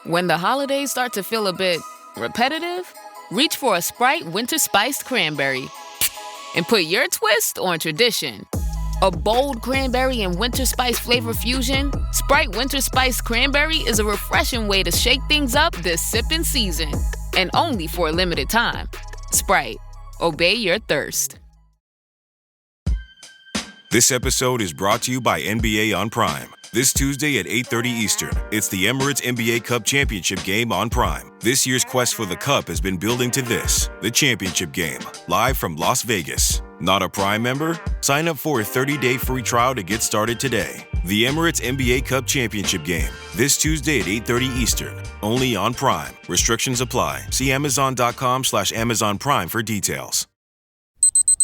When the holidays start to feel a bit repetitive, reach for a Sprite Winter Spiced Cranberry and put your twist on tradition. A bold cranberry and winter spice flavor fusion, Sprite Winter Spice Cranberry is a refreshing way to shake things up this sippin' season. And only for a limited time. Sprite, obey your thirst. This episode is brought to you by NBA on Prime. This Tuesday at 8:30 Eastern, it's the Emirates NBA Cup Championship game on Prime. This year's quest for the cup has been building to this, the championship game, live from Las Vegas. Not a Prime member? Sign up for a 30-day free trial to get started today. The Emirates NBA Cup Championship game, this Tuesday at 8:30 Eastern, only on Prime. Restrictions apply. See amazon.com slash Amazon Prime for details.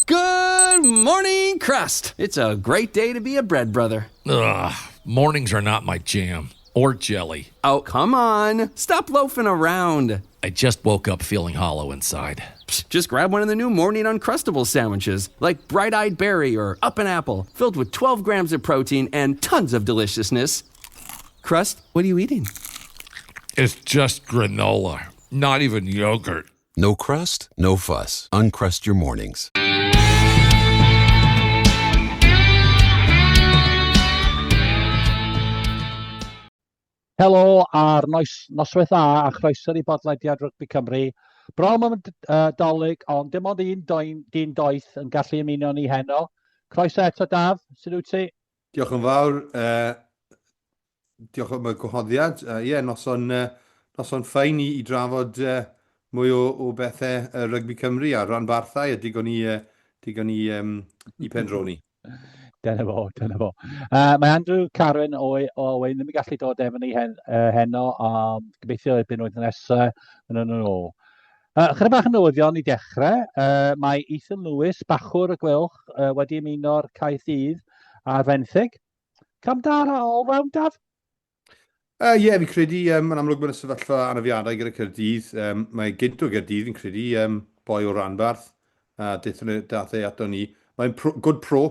Good morning, Crust. It's a great day to be a bread brother. Ugh, mornings are not my jam. Or jelly. Oh, come on. Stop loafing around. I just woke up feeling hollow inside. Psst, just grab one of the new morning Uncrustables sandwiches, like Bright Eyed Berry or Up and Apple, filled with 12 grams of protein and tons of deliciousness. Crust, what are you eating? It's just granola, not even yogurt. No crust, no fuss. Uncrust your mornings. Helo a'r noes, noswaith dda a chroeso i bodlediad Rygbi Cymru. Bron am uh, dolyg, ond dim ond un doen, dyn doeth yn gallu ymuno ni heno. Croeso eto, Daf. Sut wyt ti? Diolch yn fawr. Uh, diolch am y gwahoddiad. Ie, uh, yeah, noson, uh, noson ffain i, i drafod uh, mwy o, o bethau uh, rygbi Cymru a rhanbarthau a digon i, uh, digon i, um, i pendroni. Dyna fo, dyna fo. Uh, mae Andrew Carwyn o, o Owen ddim yn gallu dod efo ni hen, uh, heno, ond gobeithio erbyn wythnos nesaf yn yn ôl. Uh, chydig bach yn newyddion i dechrau. Uh, mae Ethan Lewis, bachwr y Gweilch, uh, wedi ymuno'r Caerdydd ar fenthyg. Cam da ar all round, Daf? Ie, uh, yeah, fi'n credu, um, yn amlwg mae'n sefyllfa anafiadau gyda Caerdydd. Um, mae gynt o Gaerdydd, fi'n credu, um, boi o ranbarth, a uh, dath e ato ni. Mae'n pro, good pro,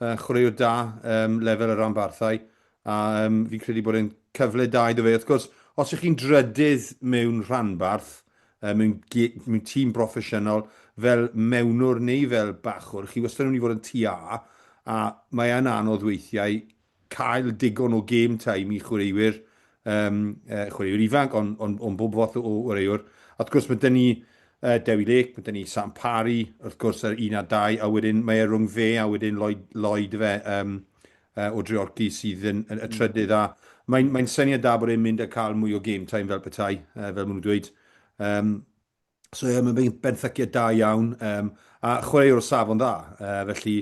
uh, chwaraewr da, um, lefel y ranbarthau, a um, fi'n credu bod e'n cyfle da iddo fe. Wrth gwrs, os ych chi'n drydydd mewn rhanbarth, uh, mewn, mewn tîm broffesiynol, fel mewnwr neu fel bachwr, chi wastad yn mynd i fod yn TA, a mae yn anodd weithiau cael digon o game time i chwaraewyr, um, uh, chwaraewyr ifanc, ond on, on bob fath o chwaraewr. A wrth gwrs mae dyn ni uh, Dewi Lake, mae dyn ni Sam Parry, wrth gwrs yr 1 a 2, a wedyn mae e rhwng fe a wedyn Lloyd, Lloyd fe um, uh, o Dreorci sydd yn, yn y hmm. trydydd. A mae'n mae syniad da bod e'n mynd a cael mwy o game time fel petai, uh, fel maen nhw'n dweud. Um, So ie, mae'n benthyciad da iawn, um, a chwaraewr o safon dda. Uh, felly,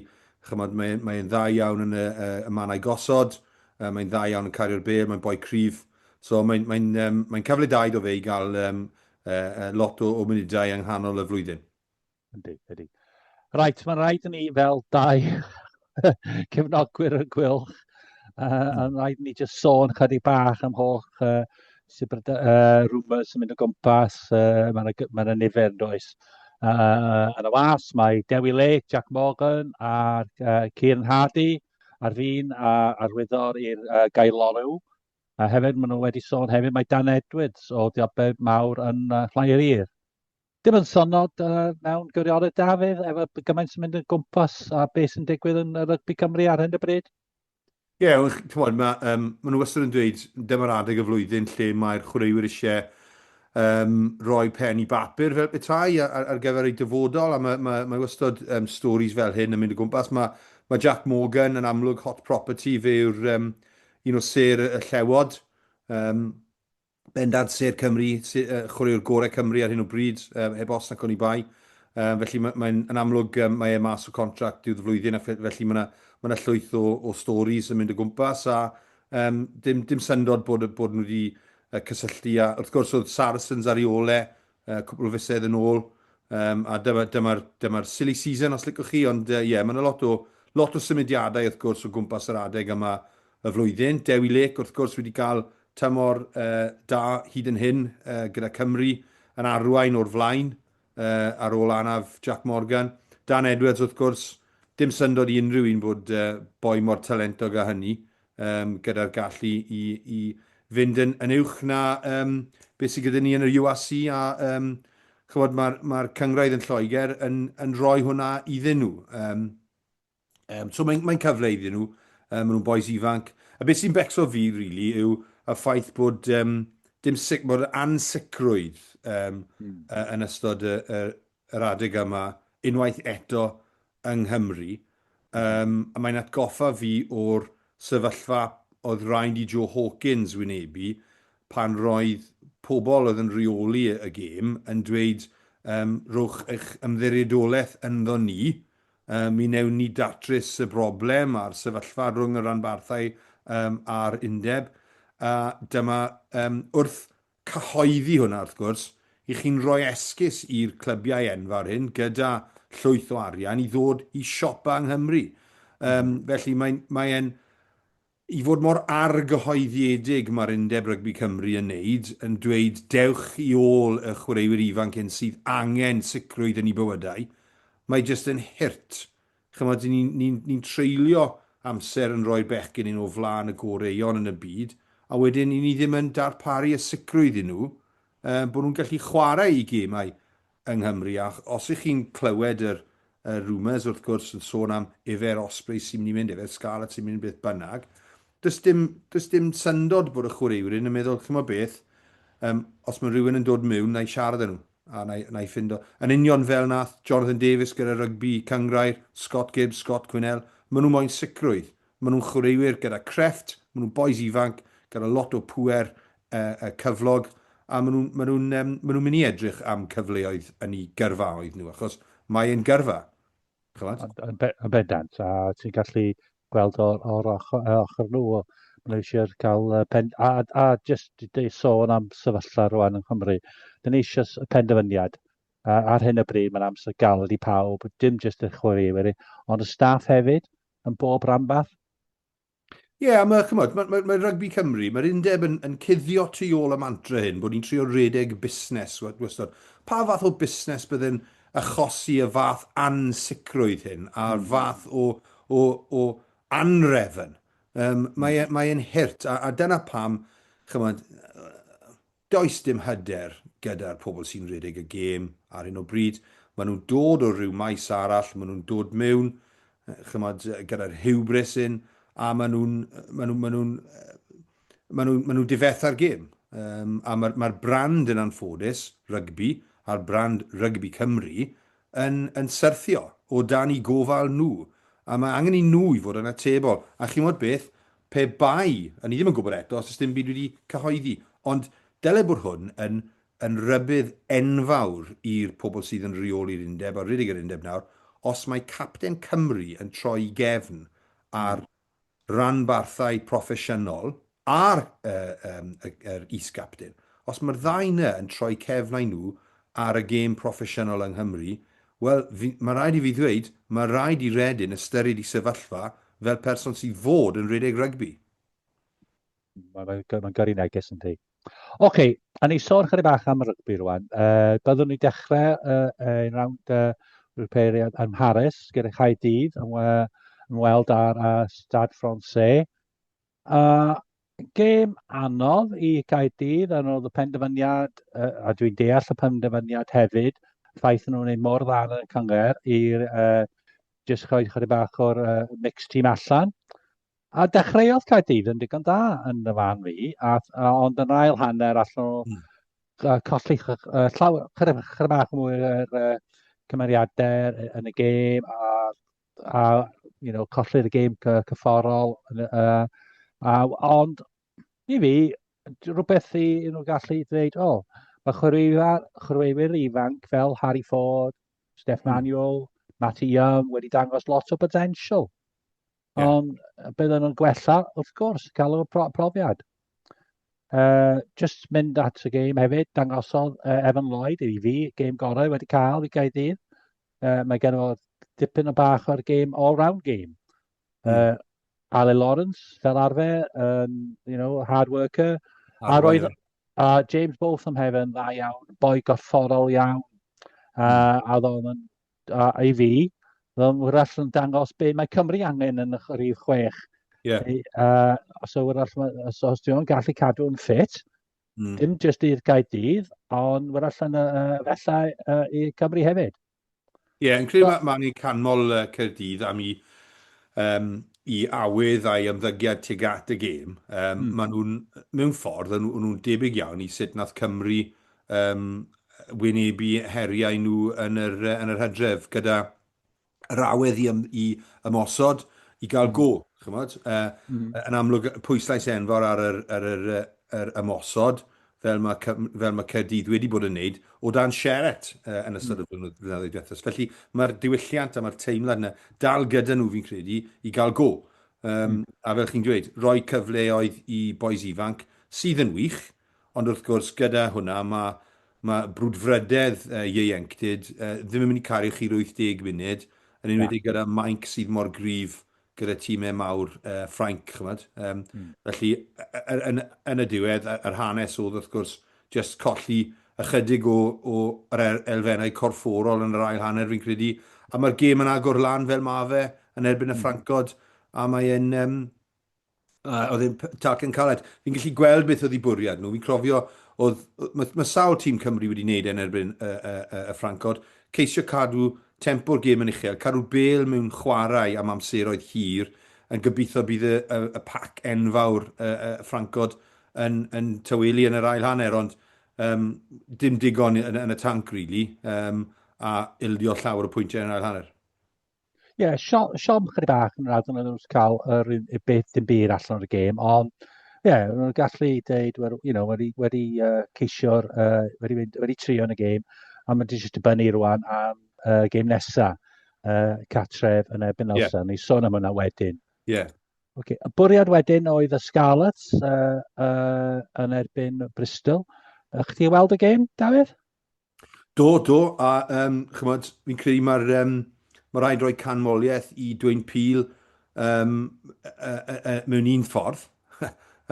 chymod, mae'n mae dda iawn yn y, y, y mannau gosod, uh, mae'n dda iawn yn cario'r bel, mae'n boi cryf. So mae'n mae um, mae cyfle da iddo fe i gael um, uh, lot o, o munudau yng nghanol y flwyddyn. Ydy, ydy. Reit, mae'n rhaid i ni fel dau cefnogwyr y Gweilch, uh, yn rhaid i ni jyst sôn chydig bach am holl uh, uh, rumours sy'n mynd o gwmpas, uh, mae'n ma yna nifer yn does. Uh, yn y was, mae Dewi Lake, Jack Morgan a uh, Kieran Hardy ar fin a arwyddor i'r uh, Gaelorw. A hefyd, maen nhw wedi sôn hefyd, mae Dan Edwards o Diobeb Mawr yn uh, Llangeirir. Dim yn syndod uh, mewn gwirionedd Dafydd, efo gymaint sy'n mynd yn gwmpas a beth sy'n digwydd yn rygbi Cymru ar hyn o bryd? Ie, yeah, ti'n ma, um, maen nhw wastad yn dweud dyma'r adeg y flwyddyn lle mae'r chwaraewyr eisiau um, rhoi pen i bapur fel petai ar, ar gyfer eu dyfodol, a mae, mae, mae wastad um, stories fel hyn yn mynd o gwmpas. Mae, mae Jack Morgan yn amlwg hot property, fe yw'r um, un o sêr y Llewod. Um, Bendant sêr Cymru, chwaraewr gorau Cymru ar hyn o bryd, heb os nac oni bai. Felly mae'n mae yn amlwg mae e mas o contract diwedd y flwyddyn a felly mae yna mae yna llwyth o, o stories yn mynd o gwmpas a um, dim, dim syndod bod, bod nhw wedi cysylltu a wrth gwrs oedd Saracens ar ei ôl e uh, cwpl o fisoedd yn ôl um, a dyma'r dyma, dyma silly season os licwch chi ond ie uh, yeah, mae yna lot o, lot o symudiadau wrth gwrs o gwmpas yr adeg yma y flwyddyn. Dewi Lake wrth gwrs wedi cael Tymor da hyd yn hyn gyda Cymru yn arwain o'r flaen ar ôl anaf Jack Morgan. Dan Edwards wrth gwrs, dim syndod i unrhyw un bod boi mor talentog â hynny gyda'r gallu i, i, fynd yn, yn uwch na um, beth sydd gyda ni yn yr URC a um, chymod, mae'r mae cynghrair yn Lloegr yn, yn rhoi hwnna iddyn nhw. Um, um, so mae'n mae cyfle iddyn nhw, um, maen nhw'n boys ifanc. A beth sy'n becso fi, really, yw y ffaith bod um, dim sic, bod ansicrwydd um, mm. uh, yn ystod y, y, yr adeg yma unwaith eto yng Nghymru. Um, a mae'n atgoffa fi o'r sefyllfa oedd rhaid i Joe Hawkins wynebu pan roedd pobl oedd yn rheoli y gêm yn dweud um, rhowch eich ymddiriedolaeth ynddo ni, um, mi wnewn ni datrys y broblem a'r sefyllfa rhwng y rhanbarthau um, a'r undeb. A dyma um, wrth cyhoeddi hwnna wrth gwrs, i chi'n rhoi esgus i'r clybiau enfawr hyn gyda llwyth o arian i ddod i siopa yng Nghymru. Um, felly mae'n mae e'n i fod mor argyhoeddiedig mae'r Undeb Rygbi Cymru yn neud, yn dweud dewch i ôl y chwaraewyr ifanc hyn sydd angen sicrwydd yn eu bywydau, mae jyst yn hurt. Chymod, ni'n ni, ni treulio amser yn rhoi'r bechgyn hyn o flaen y goreuon yn y byd, a wedyn i ni ddim yn darparu y sicrwydd i nhw uh, bod nhw'n gallu chwarae i gemau yng Nghymru. A os ych chi'n clywed yr, y rumours wrth gwrs yn sôn am ife'r Ospreys sy'n mynd i mynd, ife'r Scarlets sy'n mynd beth bynnag, does dim, does dim syndod bod y chwaraewyr yn meddwl, chymod beth, um, os mae rhywun yn dod mewn, na i siarad â nhw a na i, na i ffindo. Yn union fel nath Jonathan Davies gyda rygbi cynghrair, Scott Gibbs, Scott Quinnell, maen nhw moyn sicrwydd. Maen nhw'n chwaraewyr gyda crefft, maen nhw'n bois ifanc, gyda lot o pŵer uh, cyflog, a maen nhw'n maen nhw, um, maen nhw mynd i edrych am cyfleoedd yn eu gyrfaoedd nhw, achos mae e'n gyrfa. Chymod? Yn bendant, a ti'n gallu gweld o'r, or ochr, ochr nhw, maen nhw eisiau cael pen... A, a just i sôn am sefyllfa rwan yng Nghymru, dyn ni eisiau penderfyniad. A, ar hyn o bryd mae'n amser galed i pawb, dim jyst y chwaraewyr, ond y staff hefyd, yn bob rhanbarth. Ie, yeah, mae, chymod, mae, mae, mae Rygbi Cymru, mae'r undeb yn, yn cuddio tu ôl y mantra hyn, bod ni'n trio redeg busnes wastad. Pa fath o busnes bydde'n achosi y fath ansicrwydd hyn, a'r mm. fath o, o, o anrefn? Um, mae, e, mae e'n hurt, a, a dyna pam, chymod, Does dim hyder gyda'r pobl sy'n rhedeg y gêm ar hyn o bryd. Maen nhw'n dod o ryw maes arall, maen nhw'n dod mewn, chymod, gyda'r hubris hyn, a maen nhw'n, maen nhw, maen nhw'n, maen nhw'n, maen nhw'n difetha'r gêm. Um, a mae'r mae brand yn anffodus, rygbi, a'r brand Rygbi Cymru, yn, yn syrthio o dan eu gofal nhw. A mae angen i nhw i fod yn atebol. A chi'n beth, Pe bai, a ni ddim yn gwybod eto, os oes dim byd wedi cyhoeddi, ond dyle bod hwn yn yn rhybudd enfawr i'r pobl sydd yn rheoli'r undeb a rhedeg yr undeb nawr, os mae capten Cymru yn troi i gefn ar ranbarthau proffesiynol a'r uh, um, yr is-gapten, os mae'r ddau yna yn troi cefnau nhw ar y gêm proffesiynol yng Nghymru, wel, mae rhaid i fi ddweud, mae rhaid i Redin ystyried i sefyllfa fel person sydd fod yn rhedeg rygbi. Mae'n ma, ma gyrru neges yn di. Oce, okay, a ni sôn chydig bach am rygbi rwan. Uh, byddwn ni dechrau uh, ein rownd uh, repairiad ym Mharis gyda Chaerdydd yn, uh, ymweld ar uh, Stade Francais. Uh, gêm anodd i Gaerdydd, a oedd y penderfyniad, uh, a dwi'n deall y penderfyniad hefyd, ffaith nhw'n gwneud mor dda yn y cynghrair i'r uh, jyst rhoi chydig bach o'r uh, mixed team allan. A dechreuodd Caerdydd yn digon da yn y fan fi, a, a, ond yn ail hanner allan nhw mm. colli llawer, chydig, chydig bach mwy o'r uh, cymeriadau yn y gêm, a, a you know, colli'r gêm cyfforol. Uh, a, ond i fi, rhywbeth i nhw gallu dweud, o, oh, mae chwaraewyr, chwaraewyr ifanc fel Harry Ford, Steph hmm. Manuel, Matty Young wedi dangos lot o potential. Yeah. Ond bydden nhw'n gwella, wrth gwrs, cael y pro profiad. Uh, just mynd at y gêm hefyd, dangosodd uh, Evan Lloyd i fi, gêm gorau wedi cael i Gaerdydd. Uh, mae gen o dipyn o bach o'r gêm, all-round game. Uh, Ale Lawrence, fel arfer, um, you know, hard worker. Hard a roedd a James Botham hefyd yn dda iawn, boi gorfforol iawn. Uh, a oedd o'n, a, i fi, oedd o'n wrach yn dangos be mae Cymru angen yn y rhif chwech. Yeah. So, wrach, os, os dyn nhw'n gallu cadw'n ffit, dim jyst i'r Gaerdydd, ond wrach yn uh, felly uh, i Cymru hefyd. Ie, yeah, yn credu so, mae ni'n canmol uh, Caerdydd am i, um, i awydd a'i ymddygiad tuag at y gêm. Um, mm. Maen nhw'n, mewn ffordd, nhw, nhw'n debyg iawn i sut nath Cymru um, wynebu heriau nhw yn yr, yn yr hydref gyda yr awydd i, i ymosod, i gael go, chymod? Yn amlwg, pwyslais enfawr ar yr, ar yr, yr ymosod, fel mae, fel mae Caerdydd wedi bod yn wneud, o dan Sheret uh, yn ystod mm. y blynyddoedd diwethaf. Felly mae'r diwylliant a mae'r teimlad yna dal gyda nhw, fi'n credu, i gael go. Um, mm. A fel chi'n dweud, rhoi cyfleoedd i bois ifanc sydd yn wych, Ond wrth gwrs, gyda hwnna, mae, mae brwdfrydedd uh, ieuenctid uh, ddim yn mynd i cario chi'r 80 munud, yn enwedig gyda mainc sydd mor gryf gyda tîmau mawr uh, Ffrainc, chymod. Um, mm. Felly, yn, yn y diwedd, yr hanes oedd wrth gwrs just colli ychydig o, o yr er, elfennau corfforol yn yr ail hanner fi'n credu. A mae'r gêm yn agor lan fel ma fe yn erbyn y mm. Ffrancod, a mae'n um, Oedd e'n talcen caled. Fi'n gallu gweld beth oedd eu bwriad nhw. Fi'n cofio, oedd, mae, mae sawl tîm Cymru wedi wneud e'n erbyn y, y, y, y Ffrancod. Ceisio cadw tempo'r gêm yn uchel, cadw'r bêl mewn chwarae am amseroedd hir, yn gobeithio bydd y, y, y pac enfawr y, y Ffrancod yn, yn tawelu yn yr ail hanner, ond um, dim digon yn, yn y tanc, really, um, a ildio llawer o pwyntiau yn yr ail hanner. Ie, yeah, siom, siom chydig bach yn rhaid yn nhw'n cael yr un beth dim byd allan o'r gêm, ond ie, yeah, nhw'n gallu deud, you know, wedi, wedi uh, ceisio'r, uh, wedi, wedi, wedi trio yn y gêm, a mae'n jyst dibynnu rwan am uh, gêm nesa, uh, catref yn erbyn Elsa. Yeah. Ni sôn am hwnna wedyn. Ie. Yeah. Okay. Y bwriad wedyn oedd y Scarlets uh, uh, yn erbyn Bristol. Uh, chdi weld y gêm, Dafydd? Do, do, a um, chymod, fi'n credu mae'r um, mae rhaid rhoi canmoliaeth i Dwayne Peel um, uh, uh, uh, mewn un ffordd,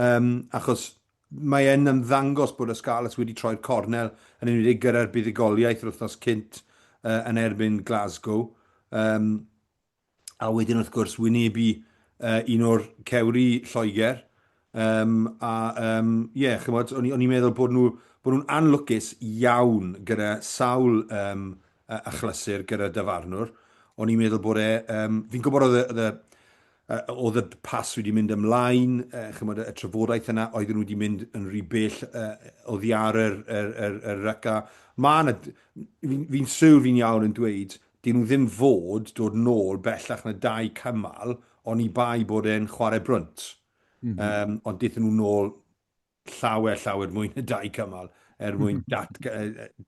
um, achos mae e'n ymddangos bod y Scarlets wedi troi'r cornel yn enwedig gyda'r buddugoliaeth yr wythnos cynt uh, yn erbyn Glasgow. Um, a wedyn wrth gwrs wynebu uh, un o'r cewri Lloegr. Um, a um, yeah, chymod, o'n i'n meddwl bod nhw bod nhw'n anlwcus iawn gyda sawl um, achlysur gyda dyfarnwr. O'n i'n meddwl bod e... Um, fi'n gwybod oedd y, oedd y, oedd y pas wedi mynd ymlaen, uh, chymod, y trafodaeth yna, oedden nhw wedi mynd yn rhy bell uh, oddi ar yr, yr, yr, yr ryc. A ma' 'na, fi'n fi siwr fi'n iawn yn dweud, Dyn nhw ddim fod dod nôl bellach na dau cymal oni bai bod e'n chwarae brwnt. Mm -hmm. um, ond dethon nhw nôl llawer, llawer mwy na dau cymal er mwyn dat,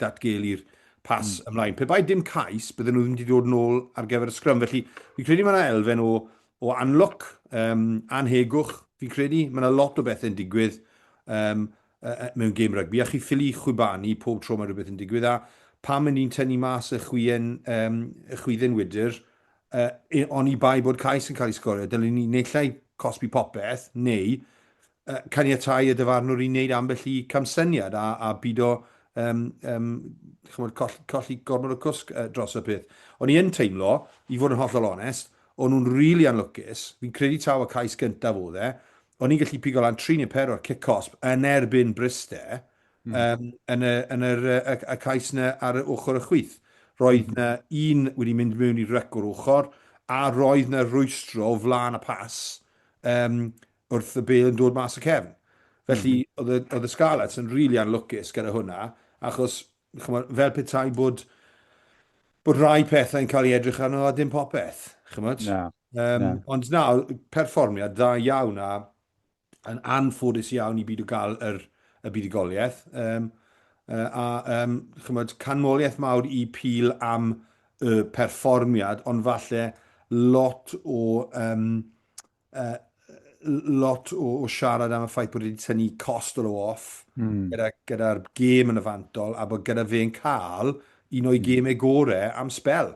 datgelu'r pas mm. ymlaen. Pe bai dim cais, bydden nhw ddim wedi dod nôl ar gyfer y sgrym. Felly, fi'n credu mae yna elfen o, o anlwc, um, anhegwch, fi'n credu. Mae yna lot o bethau'n digwydd. Um, mewn gêm rygbi, a chi ffili chwibanu pob tro mae rhywbeth yn digwydd, a pam yn ni'n tynnu mas y chwien, um, y chwydden wydr, uh, oni bai bod cais yn cael ei sgorio, dylen ni naill ai cosbi popeth, neu uh, caniatau y dyfarnwr i wneud ambell i camsyniad a, a bido um, um, chymod, coll, colli gormod o cwsg uh, dros y peth. O'n i yn teimlo, i fod yn hollol onest, o'n nhw'n rili really anlwcus, fi'n credu taw y cais gyntaf oedd e, O'n i'n gallu pigo lan 3 neu 4 cic cosb yn erbyn Bryste mm. um, yn, y, yn yr, y, y cais yna ar y ochr y chwith. Roedd mm. na un wedi mynd mewn i'r ryc o'r ochr, a roedd na rwystro o flaen y pas um, wrth y bel yn dod mas y cefn. Felly, mm. oedd y, oedd y Scarlets yn rili really anlwcus gyda hwnna, achos chymod, fel petai bod, bod rai pethau'n cael ei edrych arno a dim popeth. Chymod? Na. Um, na. Ond na, perfformiad dda iawn a yn anffodus iawn i byd o gael yr, y buddugoliaeth. Um, uh, a um, chymod, canmoliaeth mawr i Peel am y perfformiad, ond falle lot o um, uh, lot o, o siarad am y ffaith bod wedi tynnu Costello off mm. gyda'r gyda, gêm yn y fantol a bod gyda fe'n cael un o'i mm. gemau gore am sbel.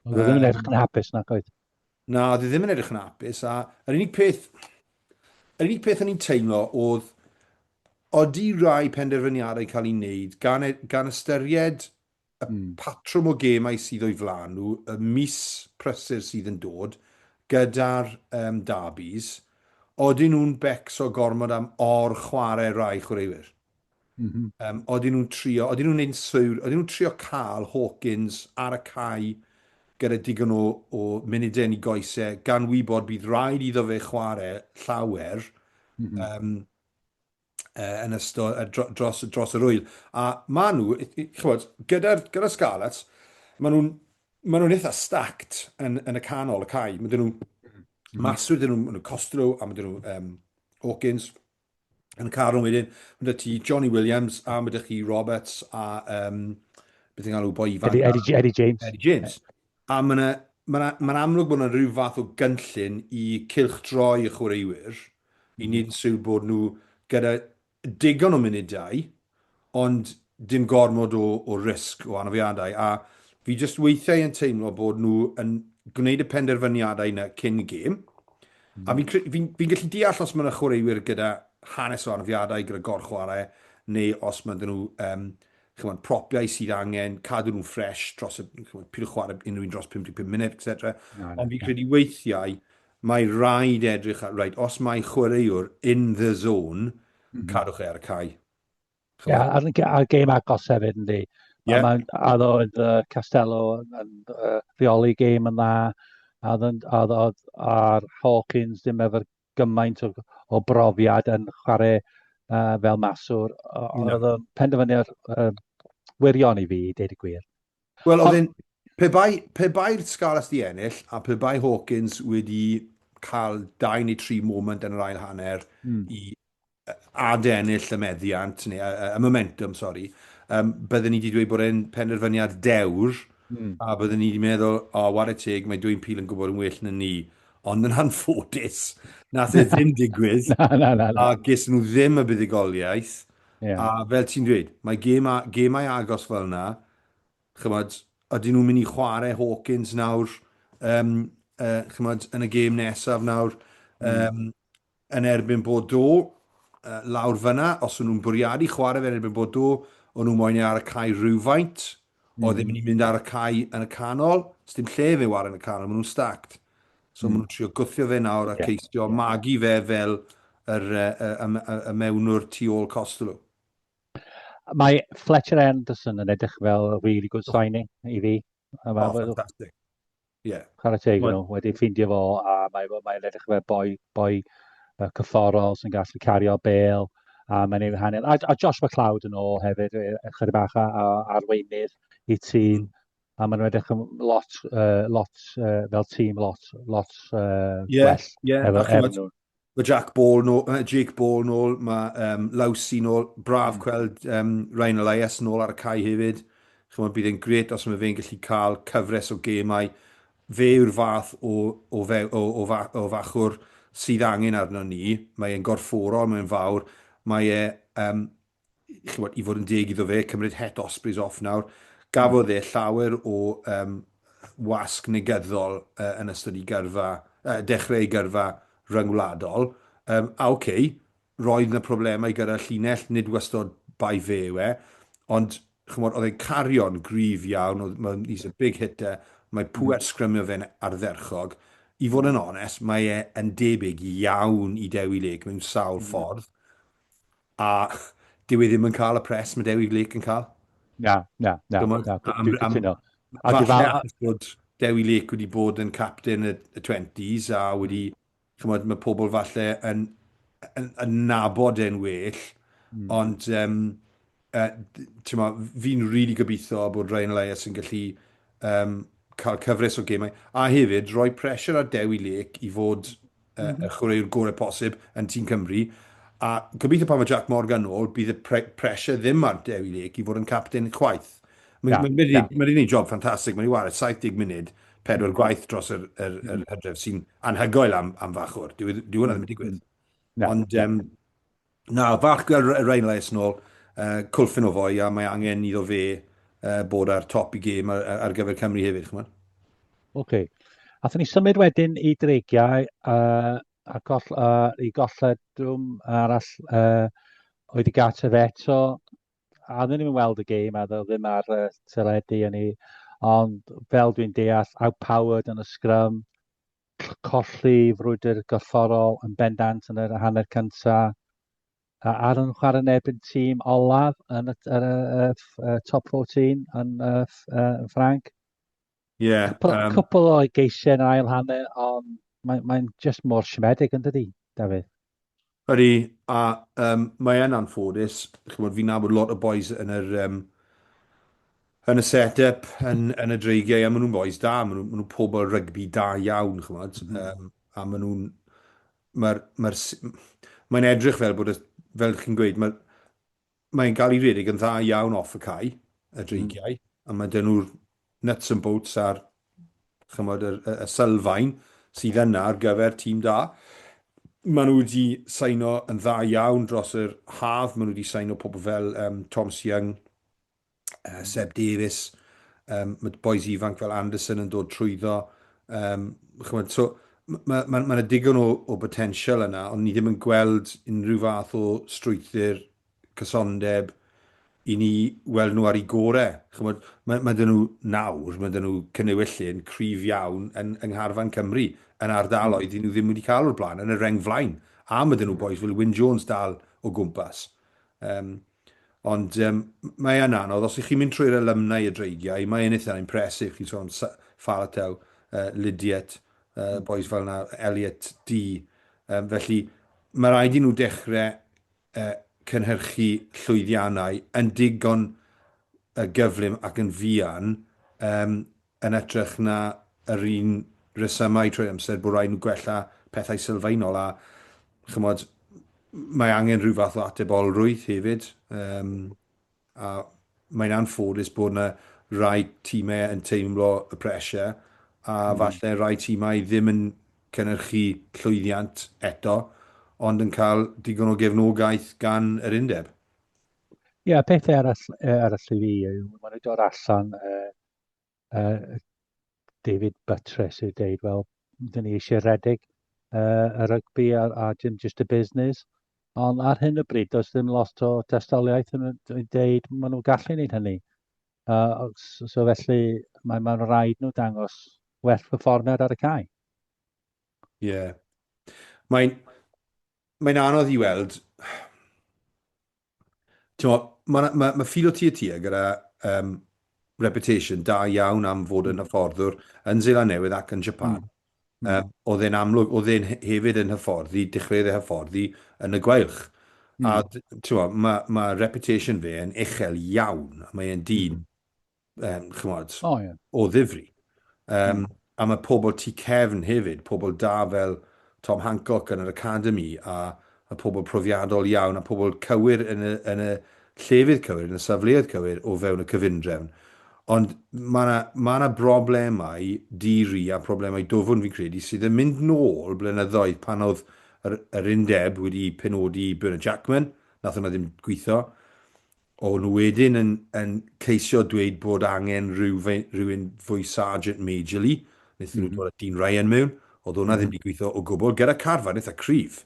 Oedd e ddim yn edrych yn hapus nac oedd? Na, oedd e ddim yn edrych yn hapus a yr unig peth yr unig peth o'n i'n teimlo oedd odi rai penderfyniadau cael ei wneud gan, e, gan ystyried y patrwm o gemau sydd o'i flaen nhw, y mis prysur sydd yn dod gyda'r um, derbys. Odyn nhw'n becso gormod am or-chwarae rai chwaraewyr? Mm -hmm. Odyn nhw'n trio, odyn nhw'n neud yn siwr, odyn nhw'n trio cael Hawkins ar y cae gyda digon o, o munudau yn ei goesau, gan wybod bydd rhaid iddo fe chwarae llawer mm -hmm. um, uh, yn ystod, uh, dro, dros, dros yr wyl. A maen nhw, chymod, gyda'r gyda Scarlets, maen nhw'n maen nhw'n eitha stacked yn, yn y canol y cae. Mae dyn nhw mm. maswyr, dyn nhw, nhw Costello a mae dyn nhw um, Hawkins yn y carwng wedyn. Mae dyn ti Johnny Williams a mae dyn chi Roberts a um, beth yn galw boi ifanc. Eddie, Eddie, Eddie James. Eddie James. A mae yna mae'n ma amlwg bod yna rhyw fath o gynllun i cylchdroi y chwaraewyr i wneud yn siŵr bod nhw gyda digon o munudau, ond dim gormod o, o risg o anafiadau. A fi jyst weithiau yn teimlo bod nhw yn gwneud y penderfyniadau yna cyn y gêm. Mm. A fi'n fi, fi gallu deall os mae yna chwaraewyr gyda hanes o anafiadau, gyda gorchwarae, neu os mae nhw um, chymod, propiau sydd angen cadw nhw'n ffres dros y, chymod, pidwch chwarae unrhyw un dros 55 munud, etc. No, no, Ond fi'n credu weithiau, Mae rhaid edrych ar, reit, os mae chwaraewr in the zone, mm -hmm. cadwch e ar y cae. Ie, yeah, a'r, ar gêm agos hefyd, yndi. Yeah. Mae'n, a oedd uh, Castello yn, yn uh, rheoli gêm yn dda, a oedd, oedd, a'r Hawkins ddim efo'r gymaint o, o brofiad yn chwarae uh, fel maswr. Ond oedd o'n penderfyniad uh, wirion i fi, i deud y gwir. Wel, oedd e'n... Pe bai, pe bai'r Scarlets di ennill, a pe bai Hawkins wedi cael dau neu tri moment yn yr ail hanner mm. i adennill y meddiant, neu y, y momentum, sori, um, bydden ni wedi dweud bod e'n penderfyniad dewr, mm. a bydden ni wedi meddwl, o, oh, ware teg, mae Dwayne Peel yn gwybod yn well na ni. Ond yn anffodus, nath e ddim digwydd, na, na, na, na. a ges nhw ddim y buddugoliaeth. Yeah. A fel ti'n dweud, mae gema, gemau agos fel yna, chymod, ydyn nhw'n mynd i chwarae Hawkins nawr, um, uh, chymod, yn y gêm nesaf nawr, um, mm. yn erbyn Bordeaux, uh, lawr fyna, os o'n nhw'n bwriadu chwarae fe yn erbyn Bordeaux, o'n nhw moyn e ar y cae rhywfaint, mm. oedd e'n mynd i mynd ar y cae yn y canol, dim lle fe war yn y canol, maen nhw'n stacked. So mm. maen nhw'n trio gwthio fe nawr a yeah. ceisio yeah. magu fe fel yr, y, y, y, y mewnwr tu ôl Costello. Mae Fletcher Anderson yn edrych fel really good signing i fi. Oh, fantastic. Yeah. Chwarae teg nhw, wedi ffeindio fo, a mae'n mae edrych fel boi, boi cyfforol sy'n gallu cario bel, a mae'n ei hanner. A, a Josh McLeod yn ôl hefyd, ychydig bach a, a arweinydd i tîm. Mm. A maen nhw'n edrych yn lot, uh, lot uh, fel tîm lot, lot uh, yeah, gwell. Yeah, efo, efo nhw. Mae Jack Ball nôl, uh, Jake Ball nôl, mae um, Lawsi nôl, braf mm. gweld um, Ryan Elias nôl ar y cae hefyd. Chymod, bydd e'n gret os mae fe'n gallu cael cyfres o gemau. Fe yw'r fath o, o, fe, o, o, fa, o fachwr sydd angen arno ni. Mae e'n gorfforol, mae'n fawr. Mae e um, chimod, i fod yn deg iddo fe, cymryd het Ospreys off nawr, gafodd e llawer o um, wasg negyddol uh, yn ystod ei gyrfa, uh, dechrau ei gyrfa ryngwladol. Um, a oce, okay, roedd yna problemau gyda llinell, nid wastod bai fe yw e, ond chymod, oedd e'n cario'n gryf iawn, oedd, mae, he's a big hitter, mae hmm. pŵer sgrymio fe'n ardderchog. I fod yn onest, mae e yn debyg iawn i Dewi Lake mewn sawl mm. ffordd. A dyw e ddim yn cael y pres mae Dewi Lake yn cael. Na, na, na. na, dwi'n cytuno. A falle achos bod Dewi Lake wedi bod yn captain y, y 20s a wedi, chymod, mae pobl falle yn, yn, yn nabod e'n well, mm. ond um, uh, fi'n rili really gobeithio bod Ryan Elias yn gallu um, cael cyfres o gemau, a hefyd rhoi pressure ar Dewi Lake i fod mm -hmm. y chwaraewr gorau posib yn tîm Cymru. A gobeithio pan mae Jack Morgan nôl, bydd y pre pressure ddim ar Dewi Lake i fod yn captain chwaith. Mae yeah, ma, yeah. ma wedi gwneud job ffantastig, mae wedi wario 70 munud, pedwar gwaith dros yr, yr, yr mm. hydref sy'n anhygoel am, am fachwr. Dyw, dyw hwnna ddim yn digwydd. Mm. Ond, um, Na, falch gweld Ryan Elias nôl, uh, cwlffyn o foi, a mae angen iddo fe uh, bod ar top i gêm ar, ar gyfer Cymru hefyd, chymod? Oce. Okay. Athyn ni symud wedyn i Dreigiau uh, a goll, uh, i golled drwm arall uh, oedd i gartref eto. A oedden ni'n weld y gêm a oedd ddim ar uh, teledu yn ni, ond fel dwi'n deall, outpowered yn y scrum. colli frwydr gorfforol yn bendant yn yr hanner cyntaf. A ar yn chwarae yn erbyn tîm olaf yn y, y, y, y, top 14 yn, uh, uh, yn Ffranc. Ie. Yeah, cwpl, um, cwpl o geisiau yn yr ail hanner, ond mae'n mae just mor siomedig yn dydi, Dafydd? Ydy, a um, mae yn anffodus. Chymod, fi'n nabod lot o boys yn yr, um, yn y set-up, yn, yn y dreigiau, a maen nhw'n boys da, maen nhw'n ma nhw pobl rygbi da iawn, chymod, mm -hmm. um, a maen nhw'n... Mae'r... Mae'r mae'n edrych fel bod, y, fel chi'n gweud, mae'r mae'n cael ei redeg yn dda iawn off y cae, y dreigiau, mm. a mae dyn nhw'r nuts and bolts a'r chymod, y, y, y sylfaen sydd yna ar gyfer tîm da. Maen nhw wedi saino yn dda iawn dros yr haf, maen nhw wedi saino pobl fel um, Thomas Young, Seb Davies, um, mae boys ifanc fel Anderson yn dod trwyddo. Um, chymod, so, mae ma, ma, ma digon o, o potensial yna, ond ni ddim yn gweld unrhyw fath o strwythur cysondeb i ni weld nhw ar eu gorau. Chymod, mae, mae dyn nhw nawr, mae dyn nhw cynewyllyn cryf iawn yn, yng Ngharfan Cymru, yn ardaloedd mm. nhw ddim wedi cael o'r blaen, yn y reng flaen. A mae dyn nhw boys fel Wyn Jones dal o gwmpas. Um, Ond um, mae e'n anodd, os ych chi'n mynd trwy'r alumni y dreigiau, mae e'n eitha impressive, chi'n sôn Faletau, uh, Lydiate, uh, boys fel yna, Elliot D. Um, felly, mae rhaid i nhw dechrau uh, cynhyrchu llwyddiannau yn digon uh, gyflym ac yn fuan um, yn edrych na yr un resymau trwy'r amser bod rhaid nhw gwella pethau sylfaenol a chymod, mae angen rhyw fath o atebolrwydd hefyd. Um, a mae'n anffodus bod yna rai tîmau yn teimlo y pressure a mm. falle rai tîmau ddim yn cynhyrchu llwyddiant eto, ond yn cael digon o gefnogaeth gan yr undeb. Ie, yeah, peth arall, arall i fi yw, maen nhw'n dod allan uh, uh, David Buttress yw deud, wel, dyn ni eisiau redeg uh, y rygbi a, a dim just y business. Ond ar hyn o bryd, does ddim lot o destoliaeth yn deud maen nhw'n gallu gwneud hynny. Uh, so, so felly, mae'n mae rhaid nhw dangos well perfformiad ar y cae. Ie. Yeah. Mae'n mae'n anodd i weld. Mae ma, ma Philo Tiatia gyda um, reputation da iawn am fod yn hyfforddwr yn Seland Newydd ac yn Japan. Mm. Um, oedd e'n amlwg, oedd e'n hefyd yn hyfforddi, dechreuodd e hyfforddi yn y gweilch. Mm. A mae ma reputation fe yn uchel iawn. Mae e'n dyn mm um, chymod, oh, yeah. o ddifri. Um, mm. A mae pobl tu cefn hefyd, pobl da fel Tom Hancock yn yr academy a, a pobl profiadol iawn a pobl cywir yn y, yn y llefydd cywir, yn y safleoedd cywir o fewn y cyfundrefn. Ond mae yna ma na broblemau di-ri a problemau dwfwn fi'n credu sydd yn mynd nôl blynyddoedd pan oedd yr, yr undeb wedi penodi Bernard Jackman, nath hwnna ddim gweithio. O'n nhw wedyn yn yn ceisio dweud bod angen rhyw rhywun fwy Sergeant Majorly. Wnaethon nhw dod â Dean Ryan mewn. Oedd hwnna ddim wedi gweithio o gwbl, gyda carfan eitha cryf.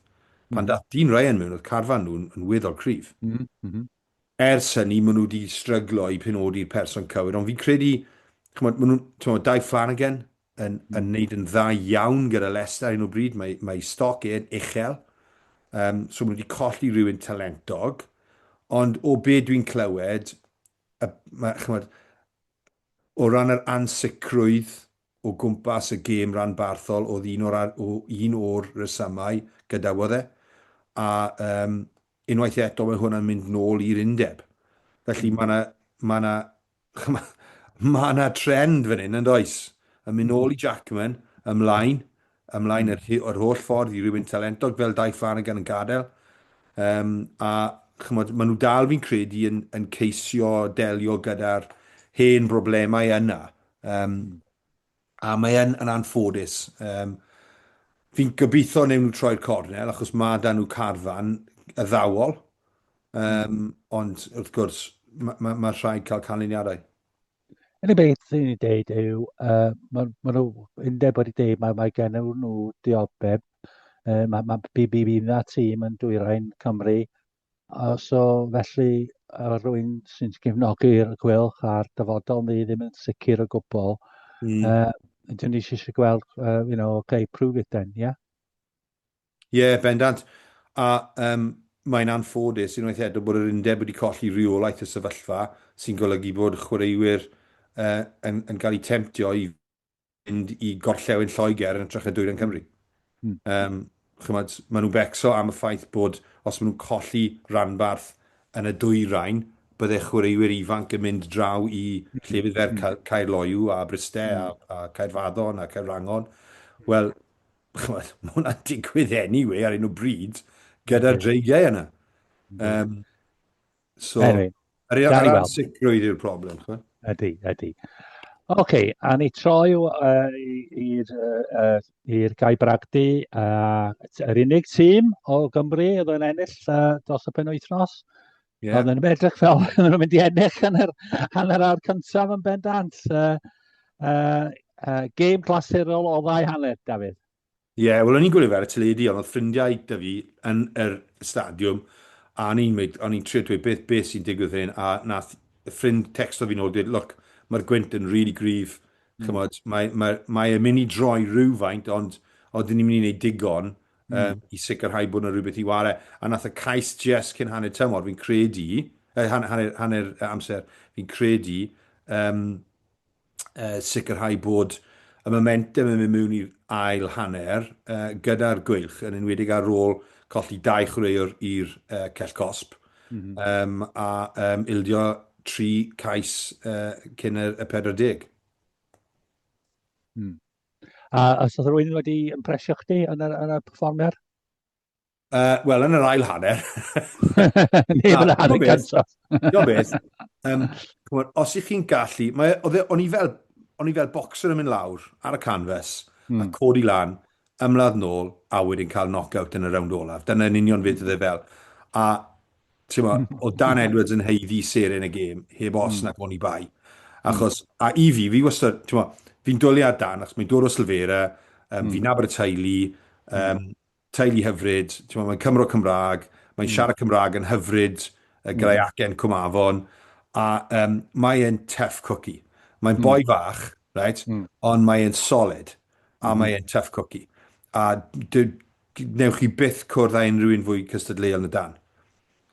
Pan dath Dean Ryan mewn, oedd carfan nhw'n yn weddol cryf. Ers hynny, maen nhw wedi stryglo i penodi'r person cywir, ond fi'n credu, chimod, maen nhw'n, timod, Dai Flanagan yn, yn neud yn dda iawn gyda Leicester ar hyn o bryd, mae, mae stoc e'n uchel, um, so maen nhw wedi colli rhywun talentog, ond o be dwi'n clywed, y, mae, chymod, o ran yr ansicrwydd o gwmpas y gêm ranbarthol oedd un o'r, o, un o'r resymau gadawodd e, a um, unwaith eto mae hwnna'n mynd nôl i'r undeb. Felly mae yna ma 'na Mae yna trend fan hyn, yn does? Yn mynd nôl i Jackman, ymlaen, ymlaen yr, yr holl ffordd i rywun talentog fel Dai Flanagan yn gadael. Um, a chymod, maen nhw dal fi'n credu yn, yn ceisio delio gyda'r hen broblemau yna. Um, a mae yn, yn anffodus. Um, fi'n gobeithio newn nhw troi'r cornel, achos mae da nhw carfan addawol. Um, ond wrth gwrs, mae ma, ma rhaid cael canlyniadau. Unig beth sy'n ei deud yw, uh, mae ma nhw undeb wedi deud mae, mae gen nhw diodeb. Uh, mae ma BBB na tîm yn dwyrain Cymru Uh, so felly, uh, rwy'n sy'n gefnogi'r gweilch a'r dyfodol ni ddim yn sicr o gwbl. Mm. Uh, dyn ni eisiau gweld, you know, okay, prove it then, yeah? Ie, yeah, bendant. A um, mae'n anffodus unwaith eto bod yr undeb wedi colli rheolaeth y sefyllfa sy'n golygu bod chwaraewyr uh, yn, yn cael eu temtio i fynd i gorllewin Lloegr yn hytrach na dwyrain Cymru. Mm. Um, chymod, maen nhw'n becso am y ffaith bod os maen nhw'n colli ranbarth yn y dwyrain, bydde chwaraewyr ifanc yn mynd draw i hmm. llefydd fel mm. Caerloyw a Bryste mm. a, a Caerfaddon a Caerwrangon. Wel, chymod, mae hwnna'n digwydd anyway ar un o bryd gyda'r dreigiau yna. Um, So, anyway, yr yr ansicrwydd yw'r broblem. Ydy, ydy. Oce, okay, a ni troi uh, i'r uh, i'r Gai Bragdy, uh, yr unig tîm o Gymru oedd yn ennill uh, dros y penwythnos. Yeah. Oedd yn edrych fel oedden nhw'n mynd i ennill yn yr hanner awr cyntaf yn bendant. Uh, uh, uh, gêm clasurol o ddau hanner, Dafydd. Ie, wel o'n i'n gwylio fe ar y teledu, ond oedd ffrindiau 'da fi yn yr stadiwm, a o'n i'n mynd, o'n i'n trio dweud beth, beth sy'n digwydd fan hyn, a nath y ffrind tecsto fi nôl, dweud, look, mae'r gwynt yn really gryf, mm. chymod, mae, mae, mae e'n mynd i droi rhywfaint, ond ond ni'n mynd i wneud digon mm. um, i sicrhau bod yna rhywbeth i ware. A nath y cais just cyn hanner tymor, fi'n credu, eh, hanner, hanner, hanner amser, fi'n credu, um, uh, sicrhau bod y momentum yn mynd mewn i'r ail hanner uh, gyda'r gweilch, yn enwedig ar ôl colli dau chwaraewr i'r uh, cell cosb, mm -hmm. um, a um, ildio tri cais uh, cyn y, y 40. Mm. A os oedd rhywun wedi impresio chdi yn yr, yn yr perfformiad? Uh, Wel, yn yr ail hanner. Neb yn y hanner cyntaf. Diolch beth. Um, os ych chi'n gallu, mae, oedd e, o'n i fel, o'n i fel boxer yn mynd lawr ar y canfas, mm. a codi lan, ymladd nôl, a wedyn cael knockout yn y rownd olaf. Dyna'n union beth oedd e fel. A ti'n mo, oedd Dan Edwards yn haeddu seren y gêm, heb os mm. nac oni bai. Achos, mm. a i fi, fi wastad, ti'n mo, fi'n dwlu ar Dan, achos mae'n dod o Silvera, um, mm. fi'n nabod y teulu, um, mm teulu hyfryd, ti'n mae'n Cymro Cymraeg, mae'n mm. siarad Cymraeg yn hyfryd, mm. gyda'i acen Cwmafon, a um, mae e'n tough cookie. Mae'n mm. boi fach, right? Mm. Ond mae e'n solid, a mm. mae e'n tough cookie. A newch chi byth cwrdd â unrhyw un fwy cystadleuol na Dan.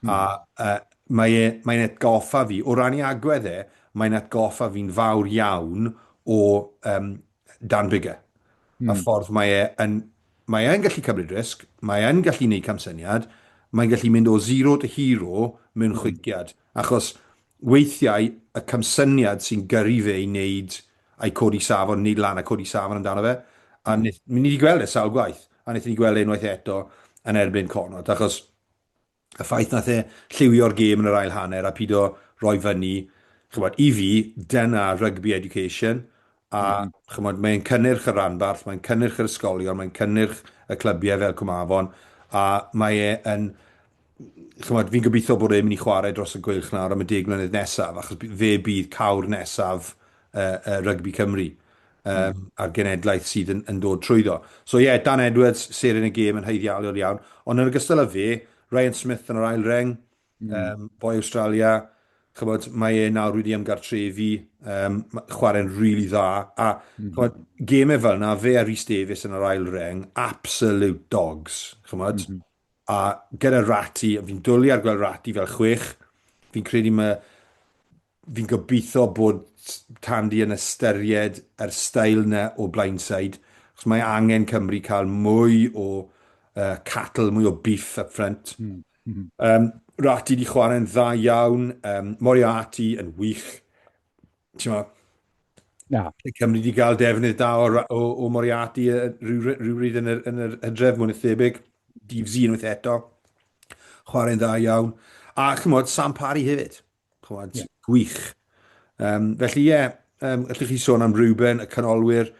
Mm. A uh, mae e, mae'n atgoffa fi, o ran ei agwedd e, mae'n atgoffa fi'n fawr iawn o um, Dan Biggar. Mm. Y ffordd mae e yn, mae e'n gallu cymryd risg, mae e'n gallu gwneud camsyniad, mae'n gallu mynd o zero to hero mewn mm. chwinciad. Achos weithiau y camsyniad sy'n gyrru fe i wneud a'i codi safon, wneud lan a codi safon amdano fe. A mm. ni wedi gweld e sawl gwaith, a wnaethon ni gweld e unwaith eto yn erbyn Connacht, achos y ffaith nath e lliwio'r gêm yn yr ail hanner a pido roi fyny, chymod, i fi, dyna rugby education, a mm. chymod, mae'n cynnyrch y ranbarth, mae'n cynnyrch yr ysgolion, mae'n cynnyrch y clybiau fel Cwmafon, a mae e yn, chymod, fi'n gobeithio bod e'n mynd i chwarae dros y gweilch nawr am y 10 mlynedd nesaf, achos fe bydd cawr nesaf uh, uh, rygbi Cymru um, mm. a'r genedlaeth sydd yn, yn dod trwyddo. So ie, yeah, Dan Edwards, seren y gêm yn haeddialiol iawn, ond yn ogystal â fe, Ryan Smith yn yr ail reng, mm. um, boi Australia, chybod, mae e nawr wedi ymgartrefu, um, chwarae'n rili really dda, a mm. chybod, gemau fel yna, fe a Rhys Davies yn yr ail reng, absolute dogs, chymod, mm -hmm. A gyda Ratty, fi'n dwlu ar gweld Ratty fel chwech, fi'n credu mae Fi'n gobeithio bod Tandy yn ystyried yr steil 'na o blindside, achos mae angen Cymru cael mwy o uh, cattle, mwy o beef up front. Mm. Mm -hmm. um, Ratty di chwarae'n dda iawn, um, Moriarty yn wych. Ti'n ma, Na. Cymru di gael defnydd da o, o, o Moriarty rhywbryd yn yr, yn yr hydref, mwy na thebyg. Dydd unwaith eto. Chwarae'n dda iawn. A chymod, Sam Parry hefyd. Chymod, yeah. gwych. Um, felly ie, yeah, um, allwch chi sôn am Ruben, y canolwyr,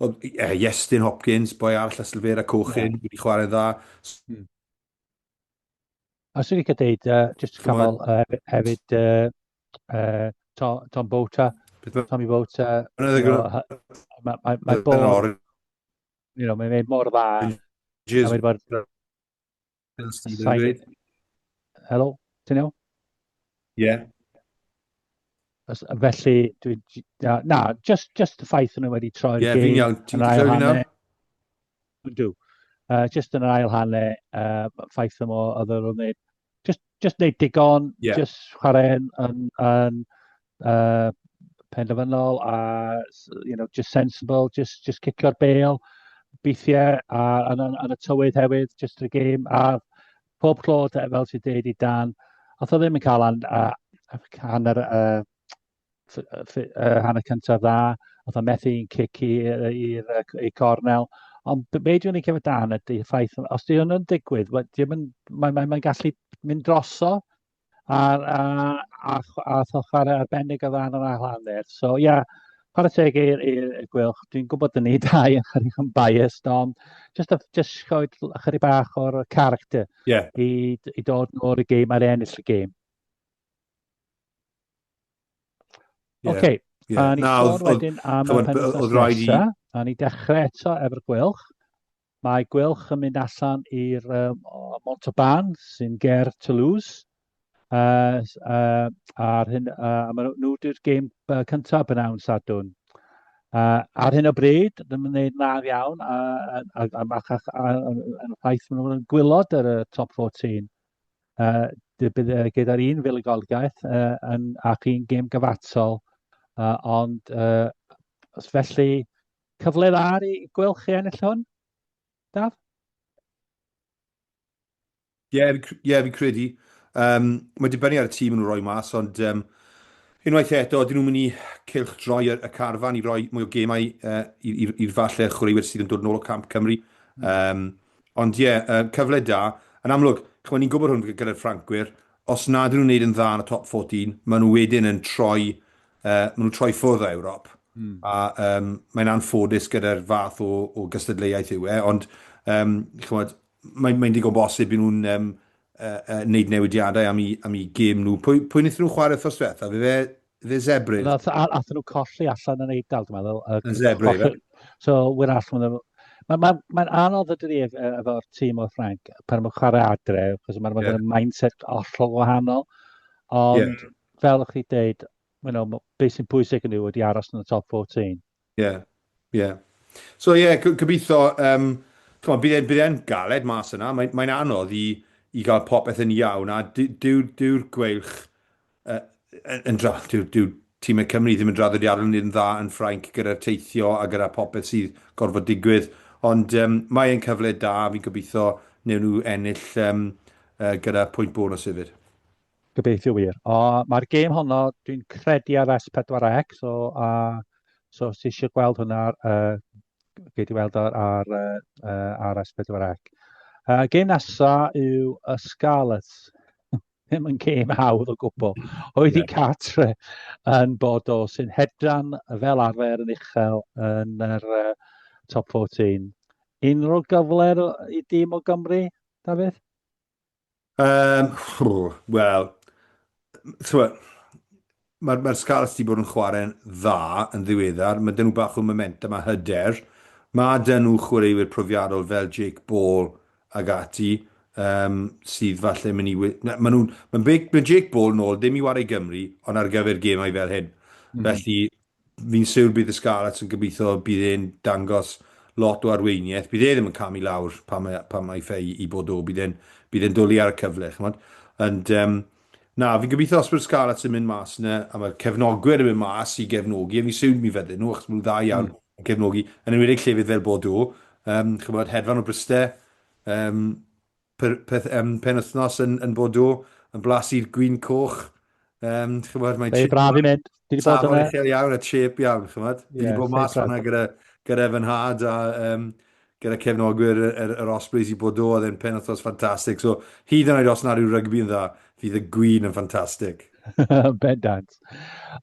o, yeah, Iestyn Hopkins, boi arall a Silvera Cochyn, yeah. wedi chwarae'n dda. Mm. A swn i'n cael deud, uh, just canol uh, hefyd, uh, uh, Tom, Tom Bota, Tommy Bota, mae ma, ma bob, you know, mae'n mor dda. A mae'n bod Helo, ti'n iawn? Ie. Felly, dwi, na, just, just y ffaith nhw wedi troi'r yeah, gêm. Ie, fi'n iawn. Ti'n clywed fi nawr? Ydw. Just yn yr ail hanner, ffaith yma oedd nhw'n gwneud. Just, just wneud digon, yeah. just chwarae yn, yn, yn penderfynol a you know, just sensible, just, just cicio'r bêl, beithiau a yn, yn, yn y tywydd hefyd, just y gêm a pob clod fel ti'n deud i Dan, oedd o ddim yn cael an, a, hanner, uh, hanner cyntaf dda, oedd o'n methu un cic i'r cornel. Ond be dwi'n ei cefyd Dan ydy y ffaith, os di hwn yn digwydd, mae'n mae, mae, mae gallu mynd droso a, a, a, a, a chwarae arbennig o dda yn yr ail hanner. So ie, yeah, chwarae teg i'r Gweilch. Dwi'n gwybod dyn ni dau yn chydig yn biased, ond just, just rhoi chydig bach o'r character yeah. i, i dod nôl y gêm a'r ennill y gêm. Yeah. Oce, yeah. a ni sôn wedyn am y penwythnos nesaf, a ni dechrau eto efo'r Gweilch. Mae Gweilch yn mynd allan i'r um, Montauban sy'n ger Toulouse. Ar hyn, a maen nhw wedi'r gêm cyntaf bynawn Sadwrn. Ar hyn o bryd, ddim yn gwneud dda iawn, a, a, a, a, a, a, a, a, ffaith maen nhw'n gwylod ar y top 14. Uh, bydd gyda'r un fuddugoliaeth uh, yn, ac un gêm gyfatal, uh, ond uh, os felly cyfle dda i Gweilch i ennill hwn, Daf? Ie, yeah, yeah, fi'n credu. Um, mae dibynnu ar y tîm yn rhoi mas, ond um, unwaith eto, dyn nhw'n mynd i cylch droi y, y carfan i roi mwy o gemau uh, i'r falle chwaraewyr sydd yn dod nôl o Camp Cymru. Um, Ond ie, uh, cyfle da. Yn amlwg, chymod, ni'n gwybod hwn gyda'r Ffrancwyr, os nad ydyn nhw'n gwneud yn dda yn y top 14, maen nhw wedyn yn troi, uh, maen nhw'n troi ffwrdd o Ewrop. A um, mae'n anffodus gyda'r fath o, o gystadleuaeth yw e, ond um, chymod, mae'n mae digon bosib i nhw'n um, uh, uh, wneud newidiadau am i, am i gêm nhw. Pwy, pwy wnaethon nhw chwarae wythnos diwetha? Fe fe, fe Zebre? Nath, athyn nhw colli allan yn Eidal, dwi'n meddwl. Yn Zebre, fe? So, wyr all, mae'n Mae'n ma, ma anodd ydy efo'r tîm o Ffrainc pan mae'n chwarae adre, achos mae'n ma yeah. mindset hollol wahanol. Ond, yeah. fel ych chi dweud, you know, beth sy'n pwysig yn nhw ydy aros yn y top 14. Ie, yeah. ie. Yeah. So ie, yeah, gobeithio, um, bydd e'n bydd e'n galed mas yna, mae'n mae anodd i, i gael popeth yn iawn, a dyw'r dyw, dyw Gweilch uh, yn dra, dyw, dyw tîmau Cymru ddim yn draddodiadol yn dda yn Ffrainc gyda'r teithio a gyda popeth sydd gorfod digwydd. Ond um, mae e'n cyfle da, fi'n gobeithio newn nhw ennill um, uh, gyda pwynt bonus hefyd. Gobeithio wir. O, mae'r gêm honno, dwi'n credu ar S4C, so, uh, so os ti eisiau gweld hwnna, uh, gei di weld ar, ar, uh, ar S4C. Uh, gêm nesa yw y Scarlets. Ddim yn gêm hawdd o gwbl. Oedd i cartre yn Bordeaux sy'n hedran fel arfer yn uchel yn yr uh, top 14. Unrhyw gyfle i dîm o Gymru, Dafydd? Um, Wel, mae'r ma Scarlets wedi bod yn chwarae'n dda yn ddiweddar. Mae dyn nhw bach o momentum a hyder. Mae dyn nhw chwaraewyr profiadol fel Jake Ball ag ati, um, sydd falle mynd i... Mae nhw'n... Mae ma Jake Ball nôl, ddim i wario i Gymru, ond ar gyfer gemau fel hyn. Felly, fi'n siwr bydd y Scarlets yn gobeithio bydd e'n dangos lot o arweiniaeth. Bydd e ddim yn camu lawr pan mae, pan mae fe i, i Bordeaux. Bydd e'n bydd e'n dwlu ar y cyfle, ch'mod. Ond um, na, fi'n gobeithio os bydd Scarlets yn mynd mas yna, a mae'r cefnogwyr yn mynd mas i gefnogi, a fi'n siwr mi fydden nhw, achos maen nhw'n dda iawn yn cefnogi, yn enwedig llefydd fel Bordeaux, um, ch'mod, hedfan o Bryste, um, peth, um, penwythnos yn, yn Bordeaux, yn blasu'r gwin coch. Um, chymod, mae'n Lle braf i mynd. Dwi wedi bod yna. Safon uchel iawn a cheap iawn, chymod. Dwi wedi bod mas fanna gyda, gyda fy nhad a um, gyda cefnogwyr yr, yr, yr Ospreys i Bordeaux, oedd e'n penwythnos ffantastig. So, hyd yn oed os na rhyw rygbi yn dda, fydd y gwin yn ffantastig. Bendant.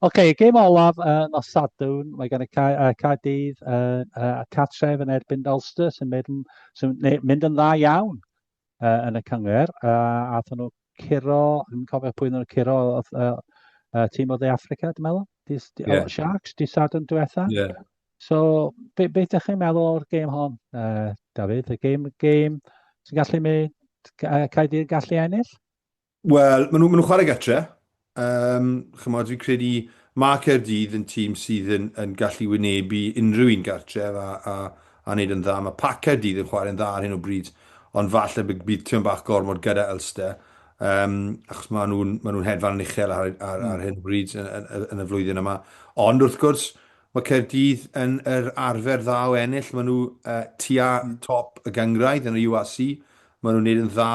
Oce, okay, gêm olaf uh, nos Sadwrn, mae gan y ca uh, Caerdydd uh, uh, cartref yn erbyn Ulster sy'n mynd, sy mynd yn dda iawn uh, yn y cyngor. Uh, a nhw curo, dwi'n cofio pwy nhw'n curo, uh, uh, tîm o Dde Africa, dwi'n meddwl, di, di, yeah. Sharks, di Sadwrn diwetha. Yeah. So, be, beth ydych chi'n meddwl o'r gêm hon, uh, David? Y gêm, gêm sy'n gallu mynd, Caerdydd gallu ennill? Wel, maen nhw'n maen nhw chwarae gytre. Um, chymod, fi'n credu Mae Caerdydd yn tîm sydd yn, yn gallu wynebu unrhyw un gartref a, a, a wneud yn dda. Mae pac Caerdydd yn chwarae'n dda ar hyn o bryd, ond falle bydd tîm bach gormod gyda Ulster, um, achos maen nhw'n ma nhw hedfan yn uchel ar, ar, ar hyn o bryd yn, yn, yn y flwyddyn yma. Ond wrth gwrs, mae Caerdydd yn yr arfer dda o ennill. Maen nhw uh, tua top y gynghrair yn y URC. Maen nhw'n neud yn dda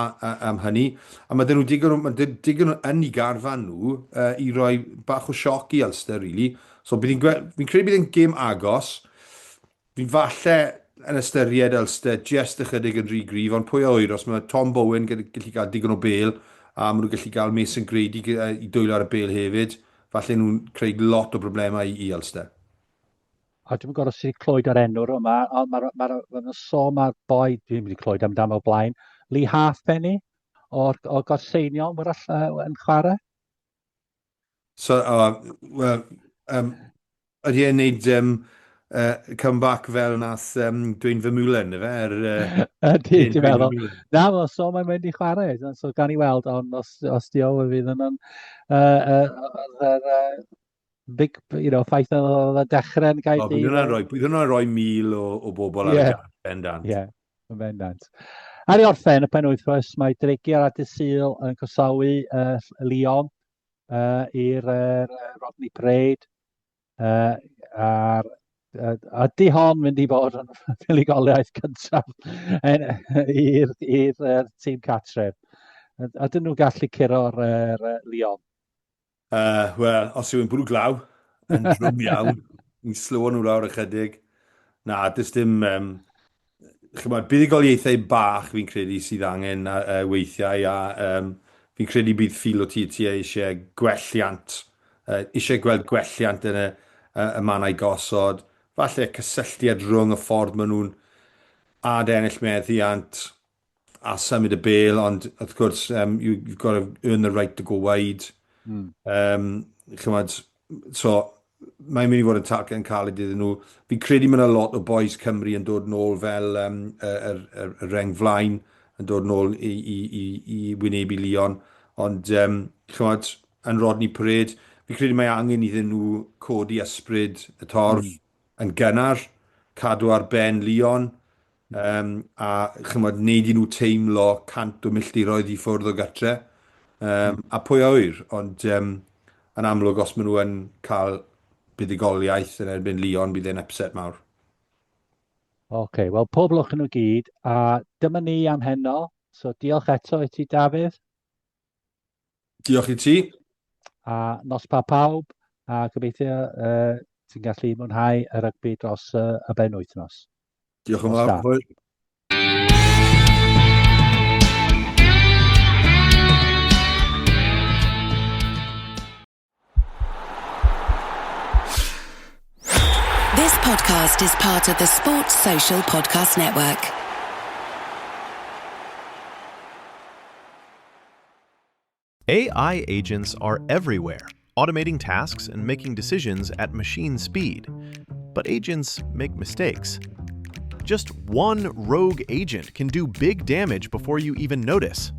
am hynny. A mae dyn nhw digon, mae digon yn eu garfan nhw uh, i roi bach o sioc i Ulster, really. So bydd hi'n fi'n credu bydd hi'n gêm agos. Fi'n falle yn ystyried Ulster jest ychydig yn rhy gryf, ond pwy a ŵyr, os mae Tom Bowen gallu cael digon o bêl, a maen nhw'n gallu cael Mason Grady i dwylo ar y bêl hefyd, falle nhw'n creu lot o broblemau i Ulster. A dwi'm yn gwybod os ti wedi clywed yr enw'r yma, ond mae'r ma, ma, ma sôn mae'r boi, dwi'n wedi clywed amdano o blaen, Lee Halfpenny o'r, o Gorseinion, wrach yn chwarae. So, oh, well, um, ydy e'n neud um, uh, comeback fel nath um, Dwayne Vermeulen, ife? Er, uh, Ydy, dwi'n meddwl. Na, wel, so mae'n mynd i chwarae, so gan i weld, ond os, os di o, fydd yn uh, uh, uh, uh, big, you know, ffaith oedd yn dechrau yn Gaerdydd. Bydd hwnna'n rhoi, bydd hwnna'n rhoi 1,000 o, o bobl ar yeah. y bendant. Ie, yeah, yn bendant. Ar ei orffen y penwythnos, mae Dreigiau ar Dydd Sul yn croesawu uh, Lyon uh, i'r uh, Rodney Parade. Uh, a'r, uh, ydy hon mynd i fod yn fuddugoliaeth cyntaf i'r i'r tîm cartref? Ydyn nhw'n gallu curo'r uh, Lyon? Uh, Wel, os yw'n bwrw glaw, yn drwm iawn, ni'n slywo nhw lawr ychydig. Na, does dim... Um, chymod, buddugoliaethau bach fi'n credu sydd angen uh, weithiau a um, fi'n credu bydd Filo Titia eisiau gwelliant, uh, eisiau gweld gwelliant yn y, uh, y mannau gosod, falle cysylltiad rhwng y ffordd maen nhw'n ad-ennill meddiant, a symud y bêl, ond wrth gwrs, um, you, you've got to earn the right to go wide. Mm. Um, chymod, so mae'n mynd i fod yn talcen caled iddyn nhw. Fi'n credu mae yna lot o boys Cymru yn dod nôl fel um, y, y, y, y reng flaen, yn dod nôl i, i, i, i wynebu Lyon. Ond, um, chymod, yn Rodney Parade, fi'n credu mae angen iddyn nhw codi ysbryd y torf mm. yn gynnar, cadw ar ben Lyon, um, a chymod, wneud i nhw teimlo 100 o milltiroedd i ffwrdd o gatre. Um, a pwy a ŵyr, ond um, yn amlwg os maen nhw yn cael buddugoliaeth yn erbyn Lyon, bydd e'n upset mawr. Oce, okay, wel pob lwc nhw gyd, a dyma ni am heno. So diolch eto i ti, Dafydd. Diolch i ti. A nos pa pawb, a gobeithio uh, ti'n gallu mwynhau y rygbi dros uh, y ben wythnos. Diolch yn fawr. Hwyl. This podcast is part of the Sports Social Podcast Network. AI agents are everywhere, automating tasks and making decisions at machine speed. But agents make mistakes. Just one rogue agent can do big damage before you even notice.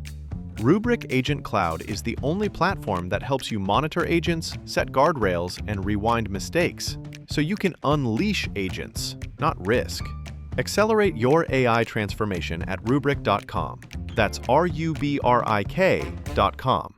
Rubrik Agent Cloud is the only platform that helps you monitor agents, set guardrails, and rewind mistakes, so you can unleash agents, not risk. Accelerate your AI transformation at Rubrik.com. That's R U B R I K.com.